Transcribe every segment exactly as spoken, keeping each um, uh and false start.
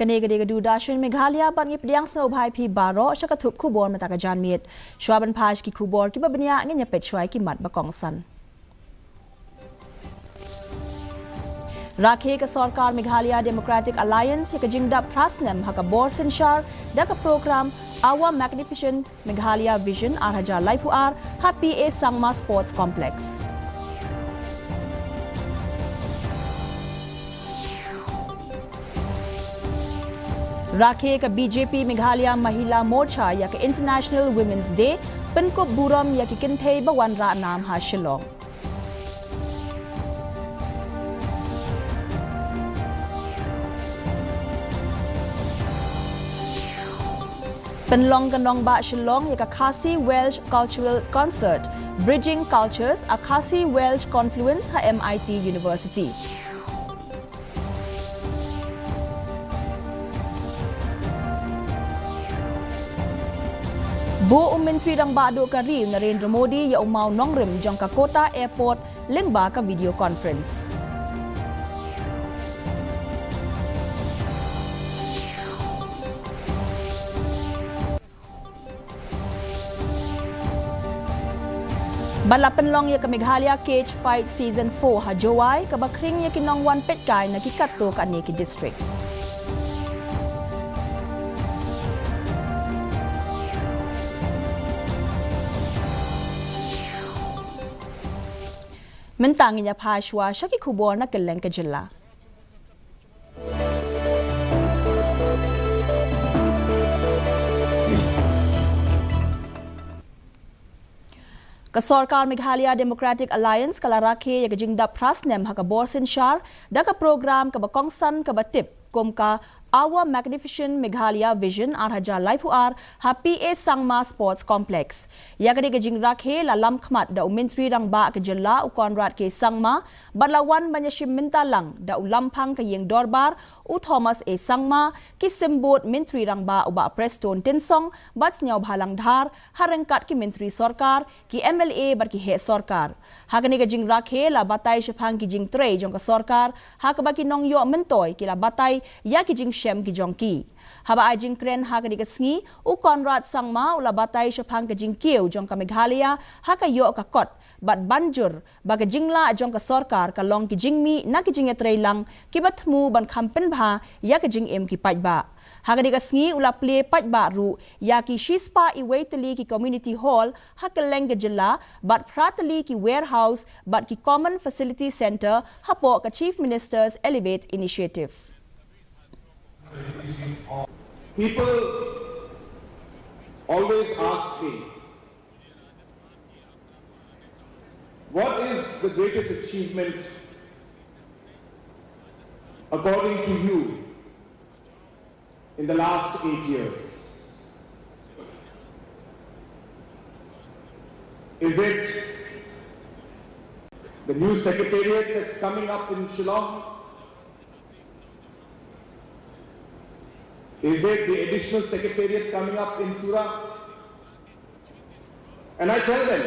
Kane ka dei ka Doordarshan Meghalaya bad ngi pdiang sngewbha ïa phi baroh sha ka thup khubor mynta ka janmiet. Shuwa ban phai sha ki khubor kiba bniah, ngin ïa peit shuwa ïa ki mat ba kongsan. Rakhe ka sorkar Meghalaya Democratic Alliance ïa ka jingdap phra snem ha ka bor synshar da ka program Our Magnificent Meghalaya Vision ar hajar laiphew ar ha P A Sangma Sports Complex. Rakhe ka B J P Meghalaya Mahila Morcha ïa ka International Women's Day, pynkup burom ïa ki kynthei ba wanrah nam ha Shillong. Pynlong ka nongbah Shillong ïa ka Khasi Welsh Cultural Concert, Bridging Cultures, a Khasi Welsh Confluence ha M I T University. Buh u Myntri Rangbah Duh ka Ri u Narendra Modi ïa u mawnongrim jong ka Kota Airport lyngba ka video conference. Ba la pynlong ïa ka Meghalaya Cage Fight Season four ha Jowai, kaba khring ïa ki nongwan peitkai na ki katto katne ki district. Mynta ngin ïa phai shuwa sha ki khubor na kylleng ka jylla. Ka sorkar Meghalaya Democratic Alliance ka la rakhe ïa ka jingdap phra snem ha ka bor synshar da ka program kaba kongsan kaba tip kum ka Our Magnificent Meghalaya Vision ar hajar laiphew ar ha P A Sangma Sports Complex. Ïa kane ka jingrakhe la lamkhmat da u Myntri Rangbah ka jylla u Conrad K Sangma, bad la wan ban ïashim bynta lang da u Lamphang ka Ïing Dorbar u Thomas A Sangma, ki symbud Myntri Rangbah u Bah Prestone Tynsong bad Sniawbhalang Dhar, ha ryngkat ki myntri sorkar, ki M L A bad ki heh sorkar. Ha kane ka jingrakhe la batai shaphang ki jingtrei jong ka sorkar, ha kaba ki nongïoh myntoi ki la batai ïa ki jingshem ki jong ki. Haba ai jingkren ha kane ka sngi, u Conrad Sangma u la batai shaphang ka jingkiew jong ka Meghalaya ha ka ïoh ka kot, bad ban jur ba ka jinglah jong ka sorkar ka long ki jingmih na ki jingïatreilang kiba thmu ban kham pynbha ïa ka jingim ki paidbah. Ha kane ka sngi u la plie paidbah ruh ïa ki shispah iwei tylli ki community hall ha kylleng ka jylla, bad phra tylli ki warehouse bad ki common facility centre hapoh ka Chief Minister's Elevate Initiative. People always ask me, what is the greatest achievement, according to you, in the last eight years? Is it the new secretariat that's coming up in Shillong? Is it the additional secretariat coming up in Tura? And I tell them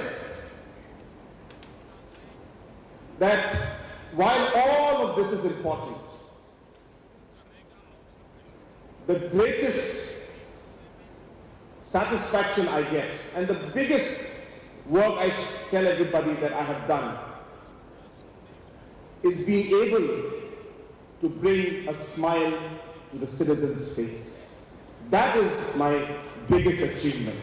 that while all of this is important, the greatest satisfaction I get and the biggest work I tell everybody that I have done is being able to bring a smile to the citizen's face. That is my biggest achievement.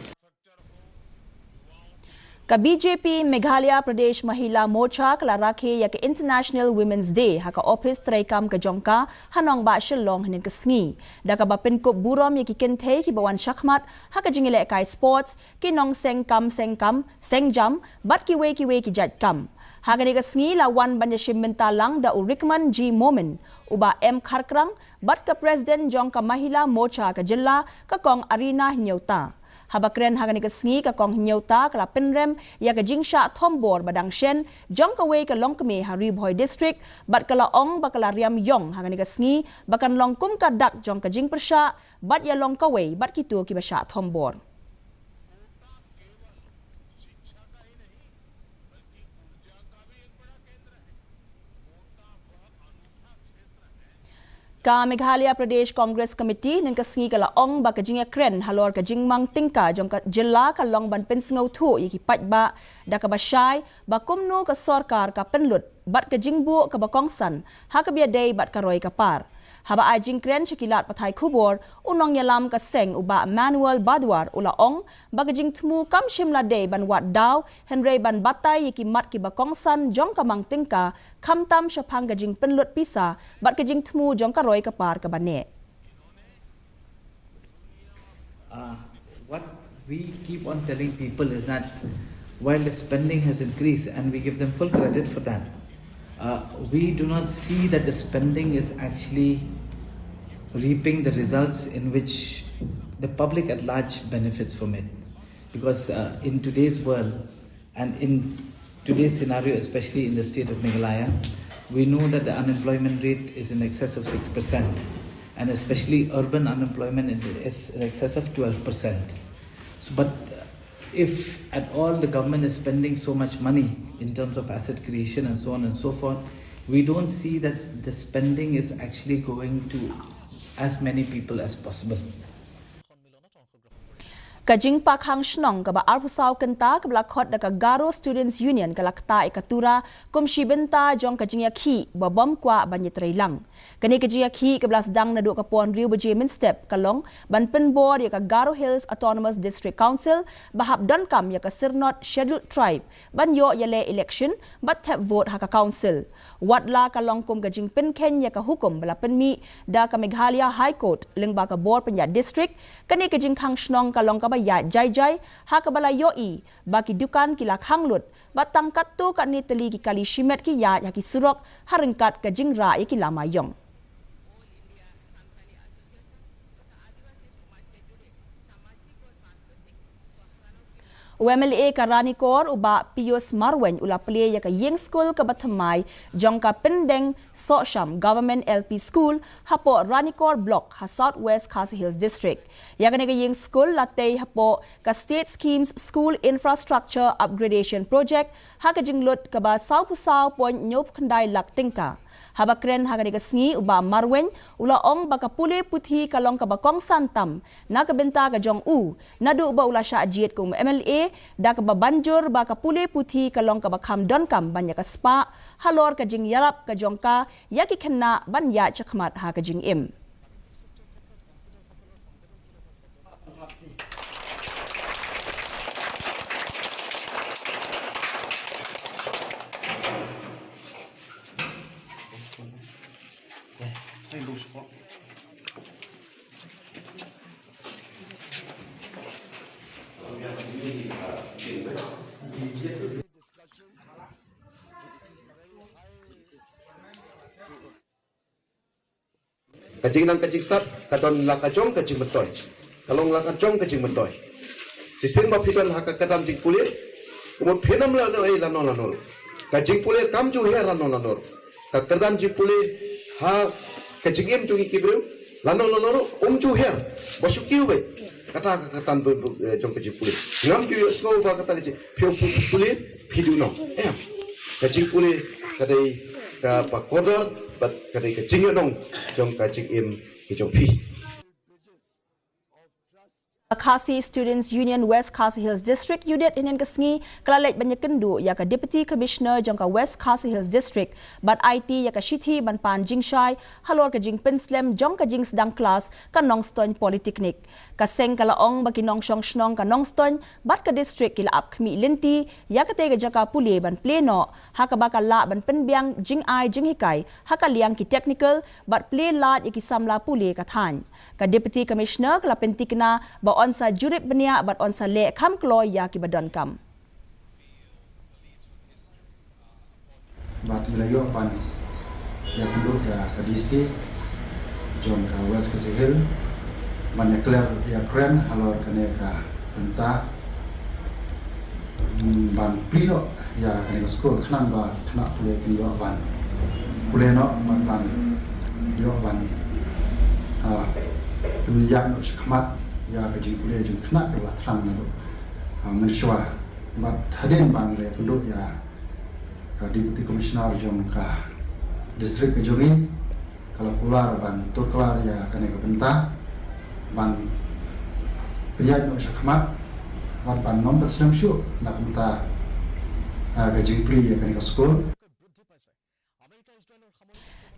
Ka B J P Meghalaya Pradesh Mahila Morcha ka la rakhe ïa ka International Women's Day ha ka ophis treikam ka jong ka ha nongbah Shillong hynnin ka sngi, da kaba pynkup burom ïa ki kynthei kiba wan shakhmat ha ka jingïalehkai sports, ki nongseng kam seng kam seng jam bad kiwei kiwei ki jait kam. Ha kane ka sngi la wan ban ïashim bynta lang da u Rikman G Momin, u Bah M Kharkrang bad ka President jong ka Mahila Morcha ka jylla, ka Kong Arina Hynñiewta. Haba kren ha kane ka sngi, ka Kong Hynñiewta ka la pynrem ïa ka jingshah thombor ba dang shen jong kawei ka longkmie ha Ri Bhoi District, bad ka la ong ba ka la riam ïong ha kane ka sngi ba kan long kum ka dak jong ka jingpyrshah bad ïalong kawei bad kito kiba shah thombor. Ka Meghalaya Pradesh Congress Committee hynnin ka sngi ka la ong ba ka jingïakren halor ka jingmang tyngka jong ka jylla ka long ban pynsngewthuh ïa ki paidbah da kaba shai ba kumno ka sorkar ka pynlut bad ka jingbuh kaba kongsan ha kaba ïadei bad ka roi ka par. Haba ai jingkren sha ki lad pathai khubor, u nongïalam ka seng u Bah Manuel Badwar u la ong ba ka jingthmu kam shym la dei ban wad daw, hynrei ban batai ïa ki mat kiba kongsan jong ka mang tyngka, khamtam shaphang ka jingpynlut pisa bad ka jingthmu jong ka roi ka par kaba neh. Uh, what we keep on telling people is that while the spending has increased, and we give them full credit for that, uh, we do not see that the spending is actually reaping the results in which the public at large benefits from it. Because uh, in today's world, and in today's scenario, especially in the state of Meghalaya, we know that the unemployment rate is in excess of six percent, and especially urban unemployment is in excess of twelve percent. So, but if at all the government is spending so much money in terms of asset creation and so on and so forth, we don't see that the spending is actually going to as many people as possible. Ka jingpakkhang shnong kaba arphew saw kynta kaba la khot da ka Garo Students Union ka la ktah ïa ka Tura kum shi bynta jong ka jingïakhih ba bym kwah ban ïatreilang. Kane ka jingïakhih kaba la sdang naduh ka por hynriew baje mynstep ka long ban pynbor ïa ka Garo Hills Autonomous District Council ba hap donkam ïa ka Syrnod Scheduled Tribe ban ïoh ïaleh election bad thep vote ha ka council. Watla ka long kum ka jingpynkheiñ ïa ka hukum ba la pynmih da ka Meghalaya High Court lyngba ka bor pynïaid district, kane ka jingkhang shnong ka long kaba ïaid jai jai ha kaba la ïohi ba ki dukan ki la khang lut bad tang katto katne tylli ki kali shimet ki ïaid ha ki surok ha ryngkat ka jingrah ïa ki lama ïong. U MLA ka Ranikor u Bah Pius Marwein u la plie ïa ka ïing skul kaba thymmai jong ka Pyndeng Sohsham Government L P School hapoh Ranikor Block ha South West Khasi Hills District. Ïa kane ka ïing skul la tei hapoh ka State Schemes School Infrastructure Upgradation Project ha ka jinglut kaba sawphew saw point hynñiewphew khyndai lak tyngka. Haba kren ha kane ka sngi u Bah Marwein u la ong ba ka pule puthi ka long kaba kongsan tam na ka bynta ka jong u naduh ba u la shah jied kum u MLA, da kaba ban jur ba ka pule puthi ka long kaba kham donkam ban ïa ka spah halor ka jingïarap ka jong ka ïa ki khynnah ban ïaid shakhmat ha ka jingim. Ka jingnang ka jingstad ka don la ka jong ka jingmyntoi. Ka long la ka jong ka jingmyntoi. Shisien ba phi don ha ka kyrdan jingpule, kumno phin ym lah noh ei lano lano ruh. Ka jingpule kam ju hiar lano lano ruh. Ka kyrdan jingpule ha ka jingim jong ngi ki briew lano lano ruh um ju hiar. Ba shu kiew beit. Kata ka kyrdan jong ka jingpule. Ngam ju ïohsngew ba kata ka jing phi ong phi pule phi duh noh. Em. Ka jingpule ka dei kaba kordor bad ka dei ka jingïahnong jong ka jingim ka jong phi. Ka Khasi Students Union West Khasi Hills District, UDEHD, hynnin ka sngi ka la leit ban ïakynduh ïa ka Deputy Commissioner jong ka West Khasi Hills District bad aiti ïa ka shithi ban pan jingshai halor ka jingpynslem jong ka jingsdang klas ka Nongstoiñ Polytechnic. Ka seng ka la ong ba ki nongshong shnong ka Nongstoiñ bad ka district ki la ap khmih lynti ïa katei ka jaka pule ban plie noh ha kaba ka lah ban pynbiang jingai jinghikai ha ka liang ki technical bad plie lad ïa ki samla pule ka thaiñ. Ka Deputy Commissioner ka la pynthikna ba yn sa jurip bniah bad yn sa leh kham kloi ïa kiba donkam. Bad ngi la ïoh ban ïakynduh ïa ka DC jong ka West Khasi Hills ban ïakren, ïakren halor kane ka bynta, mm, ban plie noh ïa kane ka skul khnang ba khynnah pule kin ïoh ban pule noh bad ban ïoh ban, ah, pynïaid noh shakhmat ïa ka jingpule jong khynnah kaba la thrang naduh, ah, mynshuwa. Bad hadien ba ngi la ïakynduh ïa ka Deputy Commissioner jong ka district ka jong ngi, Ka la kular ban tur klar ïa kane ka bynta ban pynïaid noh shakhmat bad ban nym pat sngewsih na ka bynta, ah, ka jingplie ïa kane ka skul.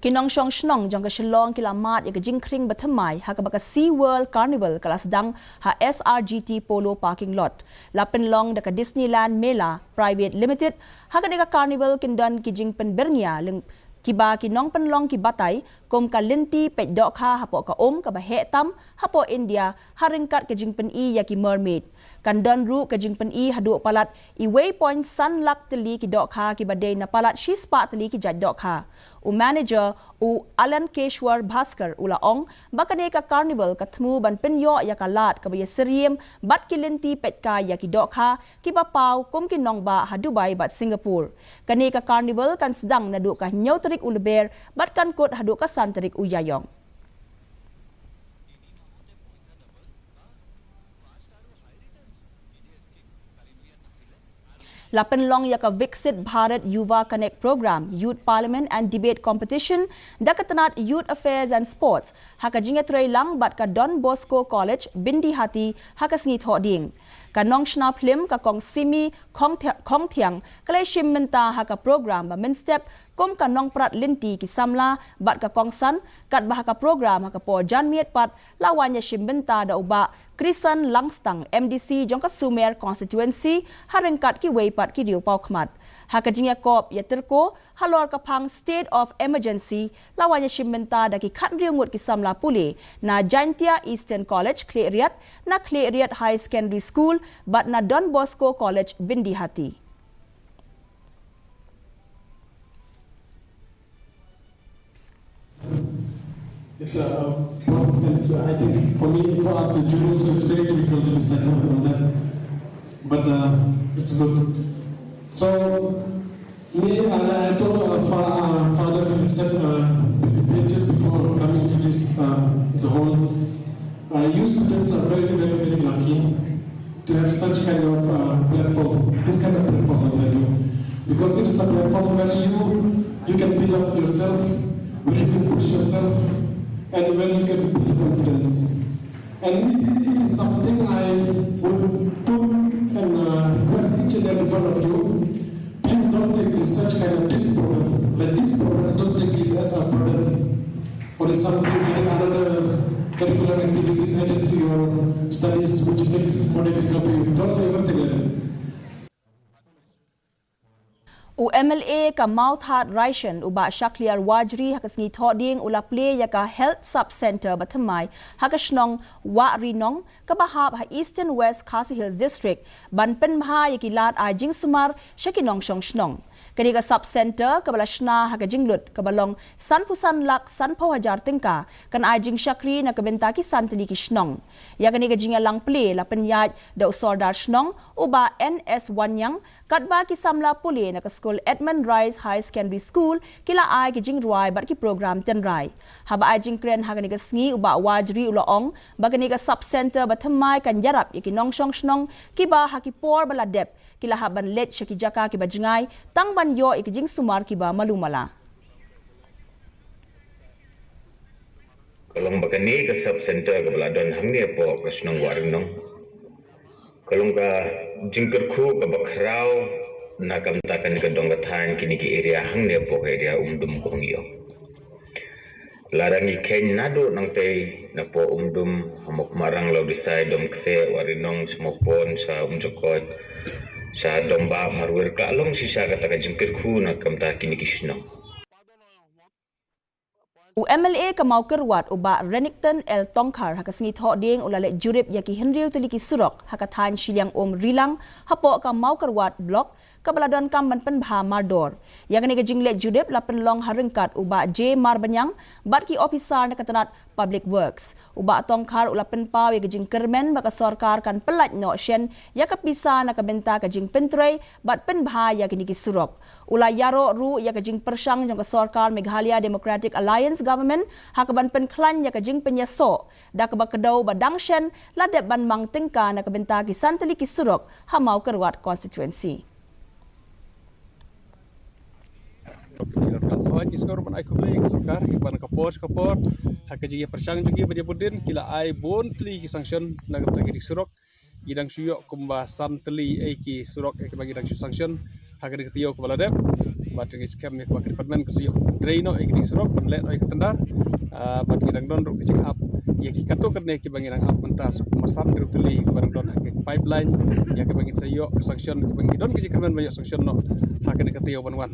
Ki nongshong shnong jong ka Shillong ki la mad ïa ka jingkhring bathymmai ha kaba ka Sea World Carnival ka la sdang ha S R G T Polo Parking Lot. La pynlong da ka Disneyland Mela Private Limited. Ha kane ka carnival kin don ki jingpynbyrngia lyng kiba ki nongpynlong ki batai kum ka lynti peit dohkha hapoh ka um kaba heh tam hapoh India ha ryngkat ka jingpyni ïa ki mermaid. Kan don ruh ka jingpyni haduh palat iwei point san lak tylli ki dohkha kiba dei na palat shispah tylli ki jait dohkha. U manager u Alankeshwar Bhaskar u la ong ba kane ka carnival ka thmu ban pynïoh ïa ka lad kaba ïasyriem bad ki lynti peit kai ïa ki dohkha kiba paw kum ki nongbah ha Dubai bad Singapore. Kane ka carnival kan sdang naduh ka hynñiew tarik u Lber bad kan kut haduh ka san tarik u Ïaiong. La pynlong ïa ka Viksit Bharat Yuva Connect Programme, Youth Parliament and Debate Competition da ka tnad Youth Affairs and Sports ha ka jingïatreilang bad ka Don Bosco College, Byndihati ha ka sngi Thohdieng. Ka nongshna phlim ka Kong Simi Khongthiang ka la shim bynta ha ka programme ba mynstep kum ka nongprat lynti ki samla bad ka kongsan katba ha ka programme ha ka por janmiet pat la wan ïashim bynta da u Bah Krisan Langstang, M D C jong ka Sumer Constituency ha ryngkat kiwei pat ki riewpawkhmat. Ha ka jingïakop ïatyrko halor ka phang State of Emergency la wan ïashim bynta da ki khathynriew ngut ki samla pule na Jaintia Eastern College Khliehriat, na Khliehriat Higher Secondary School bad na Don Bosco College Byndihati. It's a, it's a, I think for me, for us the juniors, it's very difficult to decide on that. But uh, it's good. So me, I, I told uh, fa- uh, Father himself uh, just before coming to this uh, the hall. Uh, you students are very, very, very lucky to have such kind of uh, platform, this kind of platform that you, because it is a platform where you you can build up yourself, where you can push yourself, and where you can build confidence. And it, it is something I would put and uh, request each and every one of you. Please don't take this such kind of this problem, like this problem, don't take it as a problem or is something like another curricular activities added to your studies which makes it more difficult for you. Don't ever think like that. U M L A ka Mawthadraishan u Bah Shakliar Warjri ha ka sngi Thohdieng u la plie ïa ka Health Sub Centre bathymmai ha ka shnong Wahrinong kaba hap ha Eastern West Khasi Hills District ban pynbha ïa ki lad ai jingsumar sha ki nongshong shnong. Kane ka Sub Centre kaba la shna ha ka jinglut kaba long sanphew san lak sanphew hajar tyngka kan ai jingshakri na ka bynta ki san tylli ki shnong. Ïa kane ka jingïalang plie la pynïaid da u Sordar Shnong u Bah N S Wanniang katba ki samla pule na ka skul Edmund Rice Higher Secondary School ki la ai ki jingrwai bad ki program tynrai. Haba ai jingkren ha kane ka sngi u Bah Warjri u la ong ba kane ka Sub Centre bathymmai kan ïarap ïa ki nongshong shnong kiba ha ki por ba la dep ki la hap ban leit sha ki jaka kiba jngai tang ban ïoh ïa ki jingsumar kiba malu mala. Ka long ba kane ka Sub Centre kaba la don hangne hapoh ka shnong Wahrinong ka long ka jingkyrkhu kaba khraw na ka bynta kane ka dong ka thaiñ, kine ki area hangne hapoh ka area Umdum Kongïo. Lada ngi kheiñ naduh nangtei napoh Umdum, ha Mawkhmarang, Lawdisai, Domkse, Wahrinong, sha Mawpon, sha Umjakoit, sha Dombah, Marwei, ka long shisha kata ka jingkyrkhu na ka bynta kine ki shnong. U M L A ka Mawkyrwat u Bah Renikton L Tongkhar ha ka sngi Thohdieng u la leit jurip ïa ki hynriew tylli ki surok ha ka thaiñ Shiliang Um Rilang hapoh ka Mawkyrwat Block kaba la donkam ban pynbha mardor. Ïa kane ka jingleit jurip la pynlong ha ryngkat u Bah J Marbaniang bad ki ophisar na ka tnad Public Works. U Bah Tongkhar u la pynpaw ïa ka jingkyrmen ba ka sorkar kan pyllait noh shen ïa ka pisa na ka bynta ka jingpyntrei bad pynbha ïa kine ki surok. U la ïaroh ruh ïa ka jingpyrshang jong ka sorkar Meghalaya Democratic Alliance Government ha kaban pynkhlaiñ ïa ka jingpynïasoh da kaba kdew ba dang shen la dep ban mang tyngka na ka bynta ki san tylli ki surok ha Mawkyrwat Constituency. Ki sngewbha ban ai khublei ïa ka sorkar, ïa kaba na ka por sha ka por ha ka jingïapyrshang jong ki ban ïa bud dien, ki la ai bun tylli ki sanction na ka bynta ki ding surok. Ngi dang shu ïoh kumba san tylli ei ki surok ïa kiba ngi dang shu sanction ha kane ka taïew kaba la dep. Bad ngi skhem ïa kaba ka department ka shu ïoh trei noh ïa ki ding surok ban leh noh ïa ka tender. Ah, bad ngi dang don ruh ka jingap ïa ki katto katne kiba ngi dang ap mynta, shu kumba san ki ruh tylli kiba dang don ha ka pipeline ïa kiba ngi sa ïoh ka sanction, kiba ngi don ka jingkyrmen ban ïoh sanction noh ha kane ka taïew ban wan.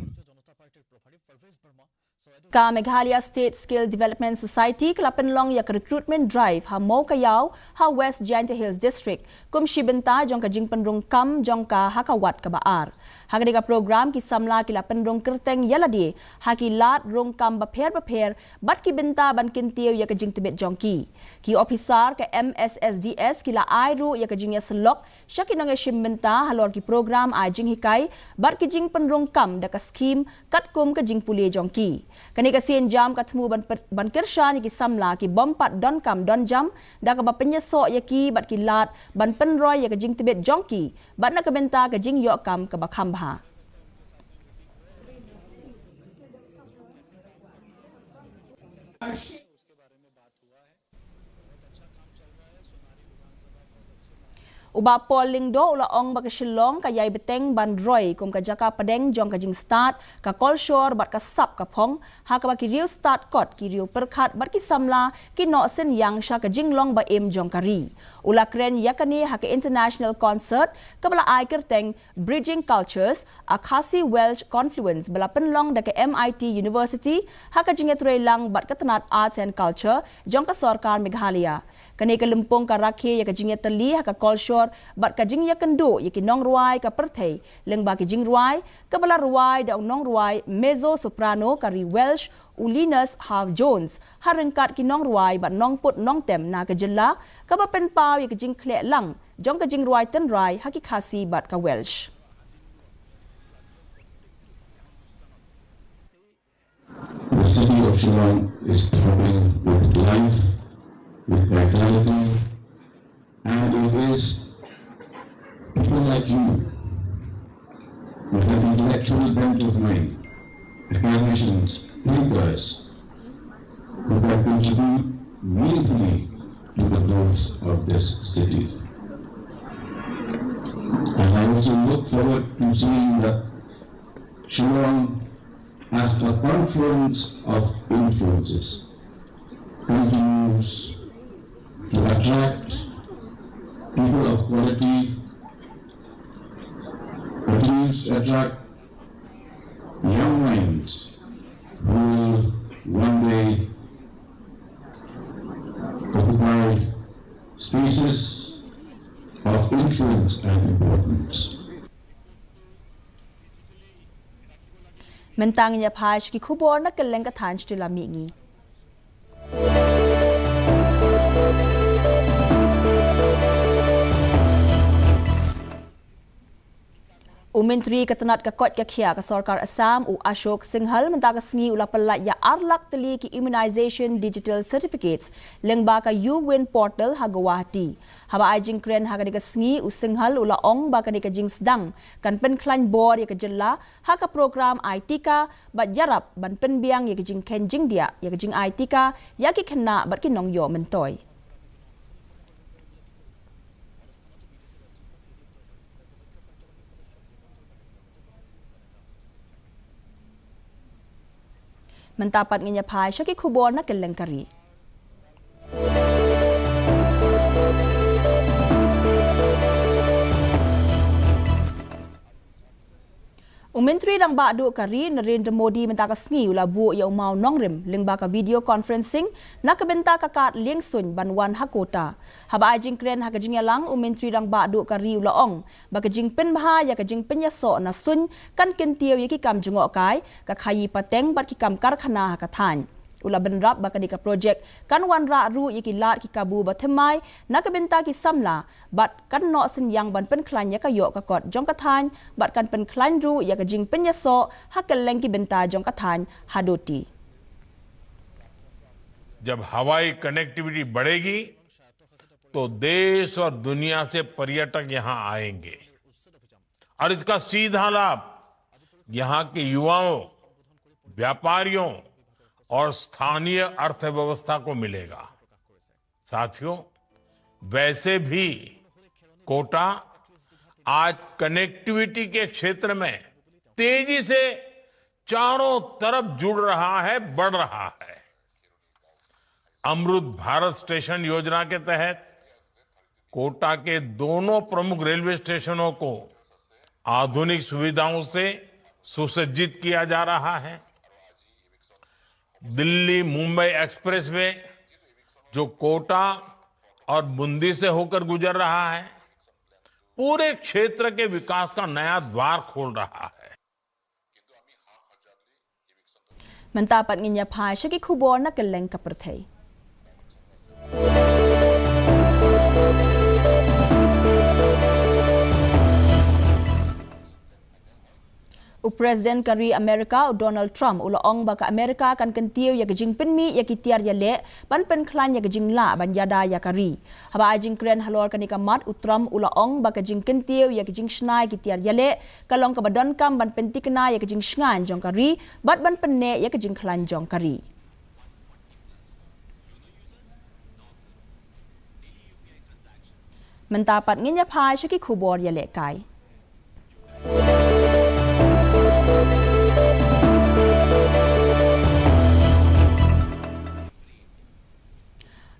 Ka Meghalaya State Skill Development Society ka la pynlong ïa ka recruitment drive ha Mowkaiaw ha West Jaintia Hills District kum shi bynta jong ka jingpynrung kam jong ka ha ka wat kaba ar. Ha kane ka program ki samla ki la pynrung kyrteng ïa lade ha ki lad rung kam bapher bapher bad ki bynta ban kyntiew ïa ka jingtbit jong ki. Ki ophisar ka M S S D S ki la ai ruh ïa ka jingïasyllok sha ki nongïashim bynta halor ki program ai jinghikai bad ki jingpynrung kam da ka skhim katkum ka jingpule jong ki. Kane ka sienjam ka thmu ban py-, ban kyrshan ïa ki samla ki bym pat donkam donjam da kaba pynïasoh ïa ki bad ki lad ban pynroi ïa ka jingtbit jong ki bad na ka bynta ka jingïoh kam kaba kham bha. U Bah Paul Lyngdoh u la ong ba ka Shillong ka ïai bteng ban roi kum ka jaka pdeng jong ka jingstad, ka kolshor bad ka sap ka phong, ha kaba ki riewstad kot, ki riewpyrkhat bad ki samla ki noh synñiang sha ka jinglong ba im jong ka ri. U la kren ïa kane ha ka international concert kaba la ai kyrteng Bridging Cultures, a Khasi Welsh Confluence ba la pynlong da ka M I T University ha ka jingïatreilang bad ka tnat Arts and Culture jong ka sorkar Meghalaya. Kane ka lympung ka rakhe ïa ka jingïatylli ha ka kolshor bad ka jingïakynduh ïa ki nongrwai ka pyrthei lyngba ki jingrwai kaba la rwai da u nongrwai mezzo soprano ka ri Welsh, u Linus Hawjones, ha ryngkat ki nongrwai bad nongput nongtem na ka jylla, kaba pynpaw ïa ka jingkhleh lang jong ka jingrwai tynrai ha ki Khasi bad ka Welsh. The city of Shillong is throbbing with life, with vitality, and it is people like you with an intellectual bent of mind, academicians, thinkers, who can contribute meaningfully to the growth of this city. And I also look forward to seeing that Shillong, as a confluence of influences, continues to attract people of quality, continues to attract young minds who will one day occupy spaces of influence and importance. Mynta ngin ïa phai sha ki khubor na kylleng ka thaiñ, sngewbha mih ngi. U Myntri ka tnat ka koit ka khiah ka sorkar Assam, u Ashok Singhal, mynta ka sngi u la pyllait ïa ar lak tylli ki immunization digital certificates lyngba ka U-Win portal ha Guwahati. Haba ai jingkren ha kane ka sngi, u Singhal u la ong ba kane ka jingsdang kan pynkhlaiñ bor ïa ka jylla ha ka program ai tika bad ïarap ban pynbiang ïa ka jingkheiñ jingdiah ïa ka jingai tika ïa ki khynnah bad ki nongïoh myntoi. Mynta pat ngin ïa phai sha ki khubor na kylleng ka ri. U Myntri Rangbah Duh ka ri Narendra Modi mynta ka sngi u la buh ïa u mawnongrim lyngba ka video conferencing na ka bynta ka kad liengsuiñ ban wan ha Kota. Haba ai jingkren ha ka jingïalang, u Myntri Rangbah Duh ka ri u la ong ba ka jingpynbha ïa ka jingpynïasoh na suiñ kan kyntiew ïa ki kam jngohkai, ka khaïi pateng bad ki kam karkhana ha ka thaiñ. U la bynrap ba kane ka projek kan wanrah ruh ïa ki lad ki kabu bathymmai na ka bynta ki samla bad kan noh synñiang ban pynkhlaiñ ïa ka ïoh ka kot jong ka thaiñ bad kan pynkhlaiñ ruh ïa ka jingpynïasoh ha kylleng ki bynta jong ka thaiñ haduh ti. जब हवाई कनेक्टिविटी बढ़ेगी, तो देश और दुनिया से पर्यटक यहाँ आएंगे और इसका सीधा लाभ यहाँ के युवाओं व्यापारियों और स्थानीय अर्थव्यवस्था को मिलेगा। साथियों, वैसे भी कोटा आज कनेक्टिविटी के क्षेत्र में तेजी से चारों तरफ जुड़ रहा है, बढ़ रहा है। अमृत भारत स्टेशन योजना के तहत कोटा के दोनों प्रमुख रेलवे स्टेशनों को आधुनिक सुविधाओं से सुसज्जित किया जा रहा है। दिल्ली मुंबई एक्सप्रेसवे, जो कोटा और बूंदी से होकर गुजर रहा है, पूरे क्षेत्र के विकास का नया द्वार खोल रहा है। Mynta pat ngin ïa phai sha ki khubor na kylleng ka pyrthei. U President ka ri Amerika, u Donald Trump, u la ong ba ka Amerika kan kyntiew ïa ka jingpynmih ïa ki tiar ïaleh ban pynkhlaiñ ïa ka jinglah ban ïada ïa ka ri. Haba ai jingkren halor kane ka mat, u Trump u la ong ba ka jingkyntiew ïa ka jingshna ïa ki tiar ïaleh ka long kaba donkam ban pynthikna ïa ka jingshngaiñ jong ka ri bad ban pynneh ïa ka jingkhlaiñ jong ka ri. Mynta pat ngin ïa phai sha ki khubor ïalehkai.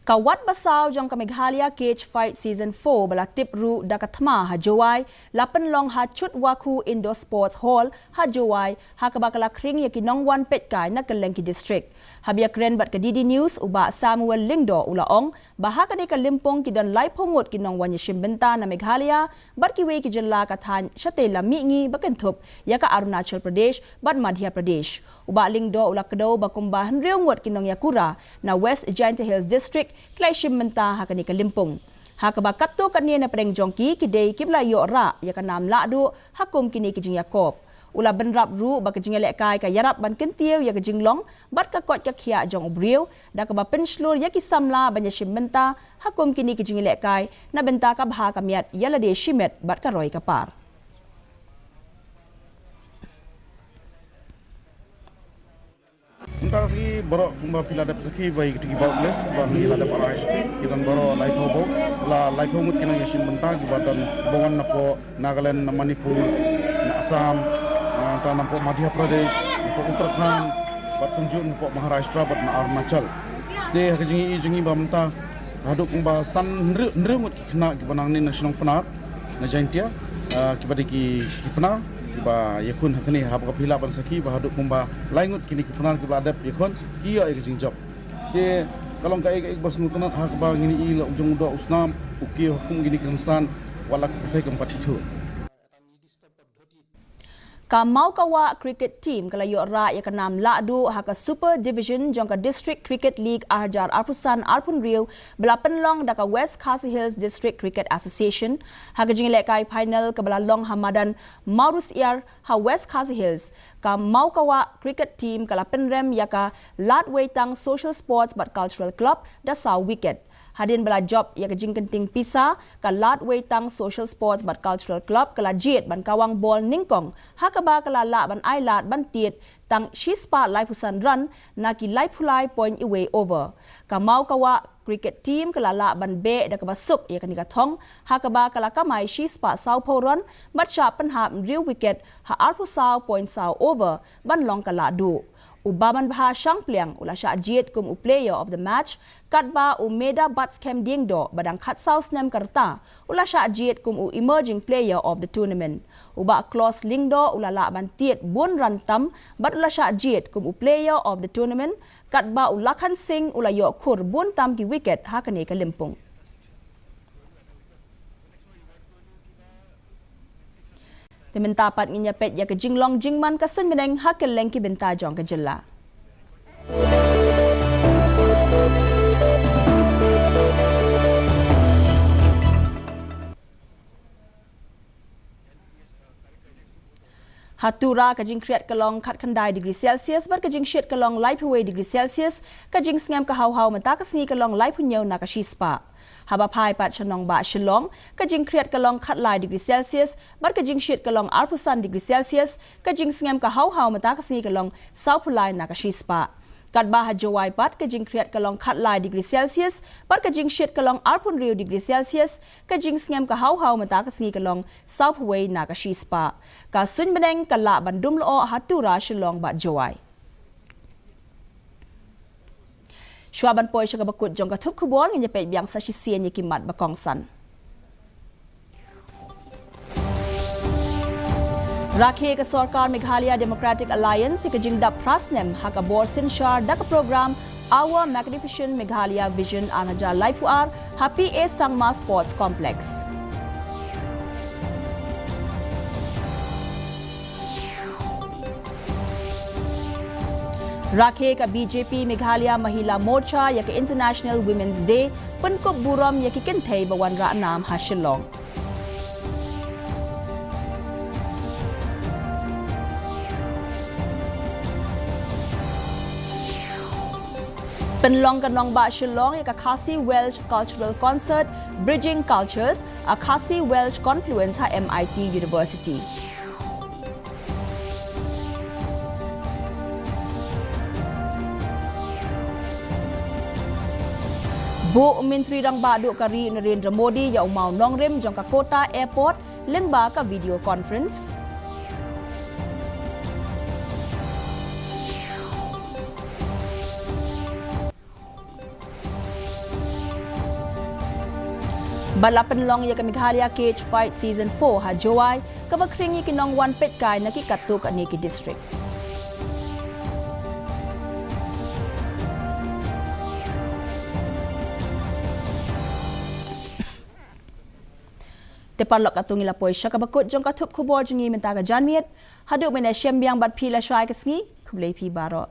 Ka wat basaw jong ka Meghalaya Cage Fight Season four ba la tip ruh da ka thma ha Jowai la pynlong ha Chutwakhu Indoor Sports Hall ha Jowai, ha kaba ka la khring ïa ki nongwan peitkai na kylleng ki district. Haba ïakren bad ka D D News, u Bah Samuel Lyngdoh u la ong ba ha kane ka lympung ki don laiphew ngut ki nongwan ïashim bynta na Meghalaya bad kiwei ki jylla ka thaiñ shatei lam mihngi ba kynthup ïa ka Arunachal Pradesh bad Madhya Pradesh. U Bah Lyngdoh u la kdew ba kumba hynriew ngut ki nongïakura na West Jaintia Hills District ki la ïashim bynta ha kane ka lympung, ha kaba katto katne na pdeng jong ki ki dei kiba la ïoh rah ïa ka nam lahduh ha kum kine ki jingïakop. U la bynrap ruh ba ka jingïalehkai ka ïarap ban kyntiew ïa ka jinglong bad ka koit ka khiah jong u briew da kaba pynshlur ïa ki samla ban ïashim bynta ha kum kine ki jingïalehkai na bynta ka bha ka miat ïa lade shimet bad ka roi ka par. Mynta ka sngi baroh kumba phi la dep sakhi ba ïa kito ki bout list ba ngi la dep arrange, ki don baroh laiphew bout, la laiphew ngut ki nongïashim bynta kiba don, ba wan napoh Nagaland, na Manipur, na Assam, na, napoh Madhya Pradesh, napoh Uttarakhand, bad kumjuh napoh Maharashtra bad na Arunachal. Te ha ka jingïohi jong ngi ba mynta haduh kumba san, hynriew, hynriew ngut ki khynnah kiba nangne na shnong Pnar, na Jaintia, ah, kiba dei ki, ki Pnar kiba ïakhun ha kane, haba ka phi lah ban sakhi ba haduh kumba lai ngut kine ki Pnar kiba la dep ïakhun, ki ïoh ïa ka jingjop. Te ka long kaei kaei kaba sngewtynnat ha kaba ngin ïohi la u jong u doh u snam u kiew ha kum kine ki rynsan, wat la ka pyrthei kam pat ithuh. Ka Mawkawah Cricket Team ka la ïoh rah ïa ka nam lahduh ha ka Super Division jong ka District Cricket League ar hajar arphew san arphew hynriew ba la pynlong da ka West Khasi Hills District Cricket Association. Ha ka jingïalehkai final kaba la long ha madan Mawrusyiar ha West Khasi Hills, ka Mawkawah Cricket Team ka la pynrem ïa ka Ladweitang Social Sports bad Cultural Club da saw wicket. Hadien ba la jop ïa ka jingkynting pisa, ka Ladweitang Social Sports bad Cultural Club ka la jied ban kawang bol nyngkong, ha kaba ka la lah ban ai lad ban tied tang shispah laiphew san run na ki laiphew lai point iwei over. Ka Mawkawah Cricket Team ka la lah ban beh da kaba suk ïa kane ka thong, ha kaba ka la kamai shispah sawphew run bad shah pynhap hynriew wicket ha arphew saw point saw over ban long ka lahduh. U Bamanbha Shangpliang u la shah jied kum u Player of the Match, katba u Meda Batskhem Diengdoh ba dang khatsaw snem ka rta u la shah jied kum u Emerging Player of the Tournament. U Bah Klos Lyngdoh u la lah ban tied bun run tam bad u la shah jied kum u Player of the Tournament, katba u Lakhan Singh u la ïoh khur bun tam ki wicket ha kane ka lympung. Te mynta pat ngin ïa peit ïa ka jinglong jingman ka suiñ bneng ha kylleng ki bynta jong ka jylla. Ha Tura ka jingkhriat ka long khatkhyndai degree Celsius bad ka jingshit ka long laiphew wei degree Celsius, ka jingsngem ka hawhaw mynta ka sngi ka long laiphew hynñiew na ka shispah. Haba phai pat sha nongbah Shillong, ka jingkhriat ka long khatlai degree Celsius bad ka jingshit ka long arphew san degree Celsius, ka jingsngem ka hawhaw mynta ka sngi ka long sawphew lai na ka shispah. Katba ha Jowai pat ka jingkhriat ka long khatlai degree Celsius bad ka jingshit ka long arphew hynriew degree Celsius, ka jingsngem ka hawhaw mynta ka sngi ka long sawphew wei na ka shispah. Ka suiñ bneng ka lah ban dum lyoh ha Tura, Shillong bad Jowai. Shuwa ban poi sha kaba kut jong ka thup khubor, ngin ïa peit biang sa shisien ïa ki mat ba kongsan. Rakhe ka sorkar Meghalaya Democratic Alliance ïa ka jingdap phra snem ha ka bor synshar da ka program Our Magnificent Meghalaya Vision ar hajar laiphew ar ha P A Sangma Sports Complex. Rakhe ka B J P Meghalaya Mahila Morcha ïa ka International Women's Day, pynkup burom ïa ki kynthei ba wanrah nam ha Shillong. Pynlong ka nongbah Shillong ïa ka Khasi Welsh Cultural Concert, Bridging Cultures, a Khasi Welsh Confluence ha M I T University. Buh Myntri Rangbah Duh ka ri Narendra Modi ïa u mawnongrim jong ka Kota Airport lyngba ka video conference. Bad la pynlong ïa ka Meghalaya Cage Fight Season four ha Jowai, kaba khring ïa ki nongwan peitkai na ki katto katne ki district. Te paralok, katto ngi la poi sha kaba kut jong ka thup khubor jong ngi mynta ka janmiet. Haduh mynne shem biang bad phi la shwa ïa ka sngi. Khublei phi baroh.